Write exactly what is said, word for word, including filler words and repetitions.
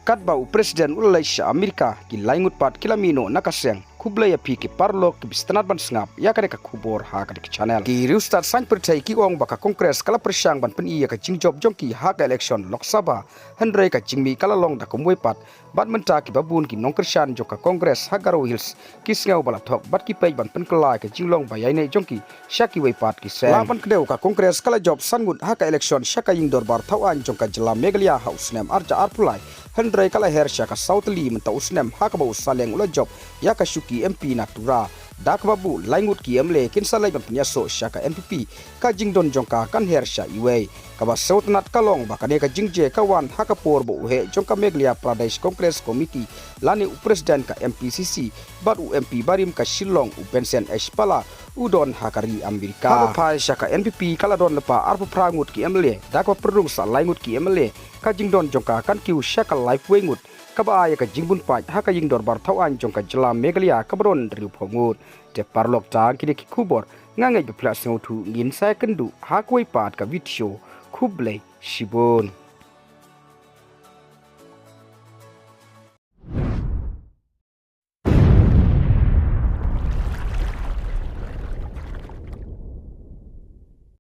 Katba u President u la leit sha Amerika, ki lai ngut pat ki la mih noh na ka seng. Khublei ïa phi ki paralok kiba sngewtynnat ban sngap ïa kane ka khubor ha kane ka channel. Ki riewstad saiñ pyrthei ki ong ba ka Congress ka la pyrshang ban pyni ïa ka jingjop jong ki ha ka election Lok Sabha, hynrei ka jingmih ka la long da kumwei pat. Bad mynta kiba bun ki nongkyrshan jong ka Congress ha Garo Hills ki sngew ba la thok bad ki peit ban pynkylla ïa ka jinglong ba ïaineh jong ki sha kiwei pat ki seng. Lah ban kdew, ka Congress ka la jop san ngut ha ka election sha ka Ïing Dorbar Thawaiñ jong ka jylla Meghalaya ha u snem ar hajar arphew lai, hynrei ka la her sha ka saw tylli mynta u snem ha kaba u Saleng u la jop ïa ka shuki M P na Tura. Da kaba buh lai ngut ki M L A kin sa leit ban pynïasoh sha ka N P P, ka jingdon jong ka kan her sha iwei. Kaba sngewtynnat ka long ba kane ka jingjia ka wan ha ka por ba u heh jong ka Meghalaya Pradesh Congress Committee lane u President ka M P C C bad u M P barim ka Shillong u Vincent H Pala u don ha ka ri Amerika. Haba phai sha ka N P P ka la don lypa arphew phra ngut ki M L A, da kaba pynrung sa lai ngut ki M L A, ka jingdon jong ka kan kiew sha ka laiphew wei ngut, kaba ai ïa ka jingbun paid ha ka Ïing Dorbar Thawaiñ jong ka jylla Meghalaya kaba don hynriewphew ngut. Te paralok, tang kine ki khubor, nga ngeit ba phi la sngewthuh, ngin sa ïakynduh ha kawei pat ka video. Khublei shibun.